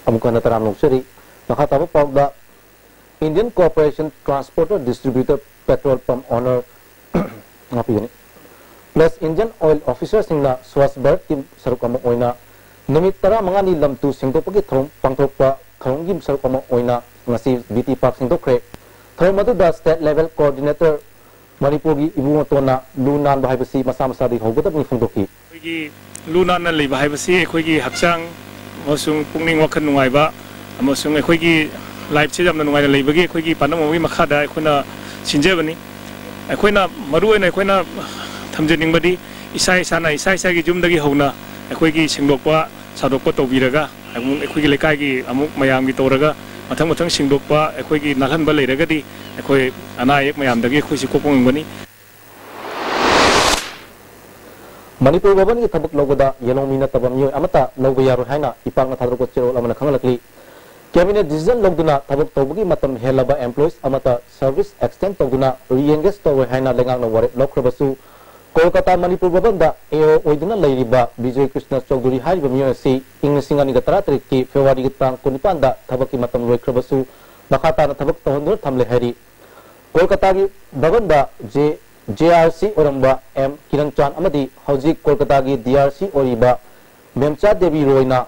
ꯑꯃꯨꯛ ꯍꯟꯅ ꯇꯔꯥꯝꯅ ꯑꯣꯛꯆꯔꯤ꯫ ꯃꯈꯥ ꯇꯥꯕ ꯄꯥꯎꯗ, Indian Corporation Transporter Distributor Petrol Pump Owner ꯉꯥꯛꯄꯤꯒꯅꯤ꯫ Plus Indian Oil Officerꯁꯤꯡꯅ Swachh Bharatꯀꯤ ꯁꯔꯨꯛ ꯑꯃ ꯑꯣꯏꯅ ꯅꯨꯃꯤꯠ ꯇꯔꯥꯃꯉꯥꯅꯤ ꯂꯝ ꯇꯨ ꯁꯦꯡꯗꯣꯛꯄꯒꯤ ꯊꯧꯔꯝ ꯄꯥꯡꯊꯣꯛꯄ ꯊꯧꯔꯝꯒꯤ ꯁꯔꯨꯛ ꯑꯃ ꯑꯣꯏꯅ ꯉꯁꯤ B T Park ꯁꯦꯡꯗꯣꯛꯈ꯭ꯔꯦ꯫ ꯊꯧꯔꯝ ꯑꯗꯨꯗ State Level Coordinator ꯃꯅꯤꯄꯨꯔꯒꯤ ꯏꯕꯨꯡꯉꯣꯇꯣꯟꯅ ꯂꯨ ꯅꯥꯟꯕ ꯍꯥꯏꯕꯁꯤ ꯃꯁꯥ ꯃꯁꯥꯗꯒꯤ ꯍꯧꯒꯗꯕꯅꯤ ꯐꯣꯡꯗꯣꯛꯈꯤ꯫ ꯑꯩꯈꯣꯏꯒꯤ ꯂꯨ ꯅꯥꯟꯅ ꯂꯩꯕ ꯍꯥꯏꯕꯁꯤ ꯑꯩꯈꯣꯏꯒꯤ ꯍꯛꯆꯥꯡ ꯑꯃꯁꯨꯡ ꯄꯨꯛꯅꯤꯡ ꯋꯥꯈꯜ ꯅꯨꯡꯉꯥꯏꯕ ꯑꯃꯁꯨꯡ ꯑꯩꯈꯣꯏꯒꯤ lifeꯁꯦ ꯌꯥꯝꯅ ꯅꯨꯡꯉꯥꯏꯅ ꯂꯩꯕꯒꯤ ꯑꯩꯈꯣꯏꯒꯤ ꯄꯥꯟꯗꯝ ꯑꯃꯒꯤ ꯃꯈꯥꯗ ꯑꯩꯈꯣꯏꯅ ꯁꯤꯟꯖꯕꯅꯤ꯫ ꯑꯩꯈꯣꯏꯅ ꯃꯔꯨꯑꯣꯏꯅ ꯑꯩꯈꯣꯏꯅ ꯊꯝꯖꯅꯤꯡꯕꯗꯤ ꯏꯁꯥ ꯏꯁꯥꯅ ꯏꯁꯥ ꯏꯁꯥꯒꯤ ꯌꯨꯝꯗꯒꯤ ꯍꯧꯅ ꯑꯩꯈꯣꯏꯒꯤ ꯁꯦꯡꯗꯣꯛꯄ ꯁꯥꯗꯣꯛꯄ ꯇꯧꯕꯤꯔꯒ ꯑꯃꯨꯛ ꯑꯩꯈꯣꯏꯒꯤ ꯂꯩꯀꯥꯏꯒꯤ ꯑꯃꯨꯛ ꯃꯌꯥꯝꯒꯤ ꯇꯧꯔꯒ ꯃꯊꯪ ꯃꯊꯪ ꯁꯦꯡꯗꯣꯛꯄ ꯑꯩꯈꯣꯏꯒꯤ ꯅꯥꯜꯍꯟꯕ ꯂꯩꯔꯒꯗꯤ ꯑꯩꯈꯣꯏ ꯑꯅꯥ ꯑꯌꯦꯛ ꯃꯌꯥꯝꯗꯒꯤ ꯑꯩꯈꯣꯏꯁꯤ ꯀꯣꯛꯄ ꯉꯝꯒꯅꯤ꯫ ꯃꯅꯤꯄꯨꯔ ꯚꯕꯟꯒꯤ ꯊꯕꯛ ꯂꯧꯕꯗ ꯌꯦꯜꯍꯧꯃꯤ ꯅꯠꯇꯕ ꯃꯤꯑꯣꯏ ꯑꯃꯠꯇ ꯂꯧꯕ ꯌꯥꯔꯣꯏ ꯍꯥꯏꯅ ꯏꯄꯥꯛꯅ ꯊꯥꯗꯣꯔꯛꯄ ꯆꯦꯔꯣꯜ ꯑꯃꯅ ꯈꯪꯍꯜꯂꯛꯂꯤ꯫ Cabinet decision ꯂꯧꯗꯨꯅ ꯊꯕꯛ ꯇꯧꯕꯒꯤ ꯃꯇꯝ ꯍꯦꯜꯂꯕ employees ꯑꯃꯠꯇ service extend ꯇꯧꯗꯨꯅ re-engage ꯇꯧꯔꯣꯏ ꯍꯥꯏꯅ ꯂꯩꯉꯥꯛꯅ ꯋꯥꯔꯦꯞ ꯂꯧꯈ꯭ꯔꯕꯁꯨ, ꯀꯣꯜꯀꯇꯥ ꯃꯅꯤꯄꯨꯔ ꯚꯕꯟꯗ A O ꯑꯣꯏꯗꯨꯅ ꯂꯩꯔꯤꯕ ꯕꯤꯖꯣꯏ ꯀ꯭ꯔꯤꯁꯅ ꯆꯧꯙꯨꯔꯤ ꯍꯥꯏꯔꯤꯕ ꯃꯤꯑꯣꯏ ꯑꯁꯤ ꯏꯪ ꯂꯤꯁꯤꯡ ꯑꯅꯤꯒ ꯇꯔꯥꯇꯔꯦꯠꯀꯤ ꯐꯦꯕ꯭ꯔꯨꯋꯥꯔꯤꯒꯤ ꯇꯥꯡ ꯀꯨꯟꯅꯤꯄꯥꯟꯗ ꯊꯕꯛꯀꯤ ꯃꯇꯝ ꯂꯣꯏꯈ꯭ꯔꯕꯁꯨ ꯃꯈꯥ ꯇꯥꯅ ꯊꯕꯛ ꯇꯧꯍꯟꯗꯨꯅ ꯊꯝꯂꯦ ꯍꯥꯏꯔꯤ꯫ ꯀꯣꯜꯀꯇꯥꯒꯤ ꯚꯕꯟꯗ J, J R C ꯑꯣꯏꯔꯝꯕ M ꯀꯤꯔꯟ ꯆꯥꯟ ꯑꯃꯗꯤ ꯍꯧꯖꯤꯛ ꯀꯣꯜꯀꯇꯥꯒꯤ D R C ꯑꯣꯏꯔꯤꯕ ꯃꯦꯝꯆꯥ ꯗꯦꯕꯤ ꯔꯣꯏꯅ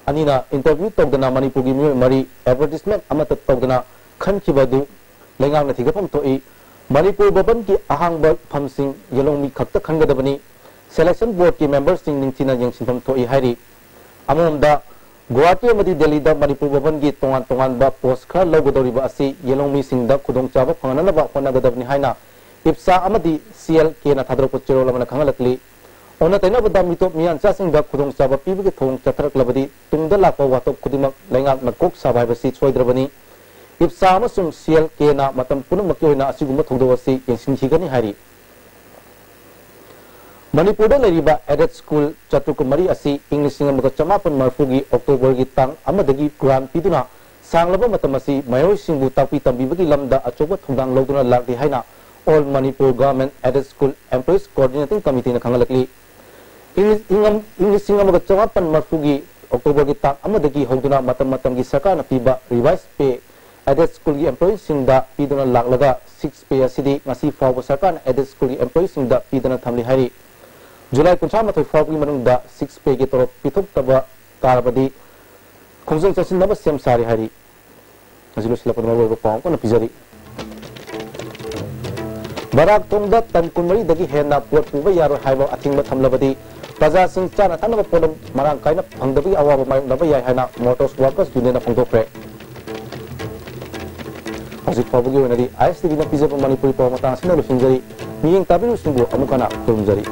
ꯑꯅꯤꯅ interview ꯇꯧꯗꯅ ꯃꯅꯤꯄꯨꯔꯒꯤ ꯃꯤꯑꯣꯏ ꯃꯔꯤ advertisement ꯑꯃꯠꯇ ꯇꯧꯗꯅ ꯈꯟꯈꯤꯕ ꯑꯗꯨ ꯂꯩꯉꯥꯛꯅ ꯊꯤꯒꯠꯐꯝ ꯊꯣꯛꯏ꯫ ꯃꯅꯤꯄꯨꯔ ꯚꯕꯟꯒꯤ ꯑꯍꯥꯡꯕ ꯐꯝꯁꯤꯡ ꯌꯦꯜꯍꯧꯃꯤ ꯈꯛꯇ ꯈꯟꯒꯗꯕꯅꯤ꯫ Selection boardꯀꯤ memberꯁꯤꯡ ꯅꯤꯡꯊꯤꯅ ꯌꯦꯡꯁꯤꯟꯐꯝ ꯊꯣꯛꯏ ꯍꯥꯏꯔꯤ꯫ ꯑꯃꯔꯣꯝꯗ, ꯒꯨꯋꯥꯍꯥꯇꯤ ꯑꯃꯗꯤ ꯗꯦꯜꯂꯤꯗ ꯃꯅꯤꯄꯨꯔ ꯚꯕꯟꯒꯤ ꯇꯣꯉꯥꯟ ꯇꯣꯉꯥꯟꯕ post ꯈꯔ ꯂꯧꯒꯗꯧꯔꯤꯕ ꯑꯁꯤ ꯌꯦꯜꯍꯧꯃꯤꯁꯤꯡꯗ ꯈꯨꯗꯣꯡꯆꯥꯕ ꯐꯪꯍꯟꯅꯕ ꯍꯣꯠꯅꯒꯗꯕꯅꯤ ꯍꯥꯏꯅ ꯏꯞꯁꯥ ꯑꯃꯗꯤ ꯁꯤ ꯑꯦꯜ ꯀꯦꯅ ꯊꯥꯗꯣꯔꯛꯄ ꯆꯦꯔꯣꯜ ꯑꯃꯅ ꯈꯪꯍꯜꯂꯛꯂꯤ꯫ ꯑꯣꯟꯅ ꯇꯩꯅꯕꯗ ꯃꯤꯇꯣꯞ ꯃꯤꯌꯥꯟꯆꯥꯁꯤꯡꯗ ꯈꯨꯗꯣꯡꯆꯥꯕ ꯄꯤꯕꯒꯤ ꯊꯧꯑꯣꯡ ꯆꯠꯊꯔꯛꯂꯕꯗꯤ ꯇꯨꯡꯗ ꯂꯥꯛꯄ ꯋꯥꯊꯣꯛ ꯈꯨꯗꯤꯡꯃꯛ ꯂꯩꯉꯥꯛꯅ ꯀꯣꯛ ꯁꯥꯕ ꯍꯥꯏꯕꯁꯤ ꯁꯣꯏꯗ꯭ꯔꯕꯅꯤ꯫ ꯏꯞꯁꯥ ꯑꯃꯁꯨꯡ ꯁꯤ ꯑꯦꯜ ꯀꯦꯅ ꯃꯇꯝ ꯄꯨꯝꯅꯃꯛꯀꯤ ꯑꯣꯏꯅ ꯑꯁꯤꯒꯨꯝꯕ ꯊꯧꯗꯣꯛ ꯑꯁꯤ ꯌꯦꯡꯁꯤꯟꯈꯤꯒꯅꯤ ꯍꯥꯏꯔꯤ꯫ ꯃꯅꯤꯄꯨꯔꯗ ꯂꯩꯔꯤꯕ aided school ꯆꯥꯇ꯭ꯔꯨꯛ ꯀꯨꯟꯃꯔꯤ ꯑꯁꯤ ꯏꯪ ꯂꯤꯁꯤꯡ ꯑꯃꯒ ꯆꯃꯥꯄꯟ ꯃꯔꯤꯐꯨꯒꯤ Octoberꯒꯤ ꯇꯥꯡ ꯑꯃꯗꯒꯤ grant ꯄꯤꯗꯨꯅ ꯁꯥꯡꯂꯕ ꯃꯇꯝ ꯑꯁꯤ ꯃꯍꯩꯔꯣꯏꯁꯤꯡꯕꯨ ꯇꯥꯛꯄꯤ ꯇꯝꯕꯤꯕꯒꯤ ꯂꯝꯗ ꯑꯆꯧꯕ ꯊꯧꯗꯥꯡ ꯂꯧꯗꯨꯅ ꯂꯥꯛꯂꯤ ꯍꯥꯏꯅ All Manipur Government Aided School Employees Coordinating Committeeꯅ ꯈꯪꯍꯜꯂꯛꯂꯤ꯫ ꯏꯪ, ꯏꯪ, ꯏꯪ ꯂꯤꯁꯤꯡ ꯑꯃꯒ ꯆꯃꯥꯄꯟ ꯃꯔꯤꯐꯨꯒꯤ Octoberꯒꯤ ꯇꯥꯡ ꯑꯃꯗꯒꯤ ꯍꯧꯗꯨꯅ ꯃꯇꯝ ꯃꯇꯝꯒꯤ ꯁꯔꯀꯥꯔꯅ ꯄꯤꯕ revised pay aided schoolꯒꯤ employeeꯁꯤꯡꯗ ꯄꯤꯗꯨꯅ ꯂꯥꯛꯂꯒ six pay ꯑꯁꯤꯗꯤ ꯉꯁꯤ ꯐꯥꯎꯕ ꯁꯔꯀꯥꯔꯅ aided schoolꯒꯤ employeeꯁꯤꯡꯗ ꯄꯤꯗꯅ ꯊꯝꯂꯤ ꯍꯥꯏꯔꯤ꯫ July ꯀꯨꯟꯊ꯭ꯔꯥ ꯃꯥꯊꯣꯏ ꯐꯥꯎꯕꯒꯤ ꯃꯅꯨꯡꯗ six payꯒꯤ ꯇꯣꯂꯣꯞ ꯄꯤꯊꯣꯛꯇꯕ ꯇꯥꯔꯕꯗꯤ ꯈꯣꯡꯖꯪ ꯆꯪꯁꯤꯟꯅꯕ ꯁꯦꯝ ꯁꯥꯔꯤ ꯍꯥꯏꯔꯤ꯫ ꯉꯁꯤ ꯂꯣꯏꯁꯤꯜꯂꯛꯄꯗ ꯃꯔꯨꯑꯣꯏꯕ ꯄꯥꯎ ꯑꯃ ꯄꯤꯖꯔꯤ꯫ ꯕꯔꯥꯛ ꯊꯣꯡꯗ ꯇꯟ ꯀꯨꯟꯃꯔꯤꯗꯒꯤ ꯍꯦꯟꯅ ꯄꯣꯠ ꯄꯨꯕ ꯌꯥꯔꯣꯏ ꯍꯥꯏꯕ ꯑꯊꯤꯡꯕ ꯊꯝꯂꯕꯗꯤ ꯄ꯭ꯔꯖꯥꯁꯤꯡ ꯆꯥꯅ ꯊꯛꯅꯕ ꯄꯣꯠꯂꯝ ꯃꯔꯥꯡ ꯀꯥꯏꯅ ꯐꯪꯗꯕꯒꯤ ꯑꯋꯥꯕ ꯃꯥꯌꯣꯛꯅꯕ ꯌꯥꯏ ꯍꯥꯏꯅ Motors Workers Unionꯅ ꯐꯣꯡꯗꯣꯛꯈ꯭ꯔꯦ꯫ ꯍꯧꯖꯤꯛ ꯐꯥꯎꯕꯒꯤ ꯑꯣꯏꯅꯗꯤ ꯑꯥꯏ ꯑꯦꯁ ꯇꯤ ꯚꯤꯅ ꯄꯤꯖꯕ ꯃꯅꯤꯄꯨꯔꯤ ꯄꯥꯎ ꯃꯇꯥꯡ ꯑꯁꯤꯅ ꯂꯣꯏꯁꯤꯟꯖꯔꯤ꯫ ꯃꯤꯠꯌꯦꯡ ꯇꯥꯕꯤꯔꯤꯕꯁꯤꯡꯕꯨ ꯑꯃꯨꯛ ꯍꯟꯅ ꯈꯨꯔꯨꯝꯖꯔꯤ꯫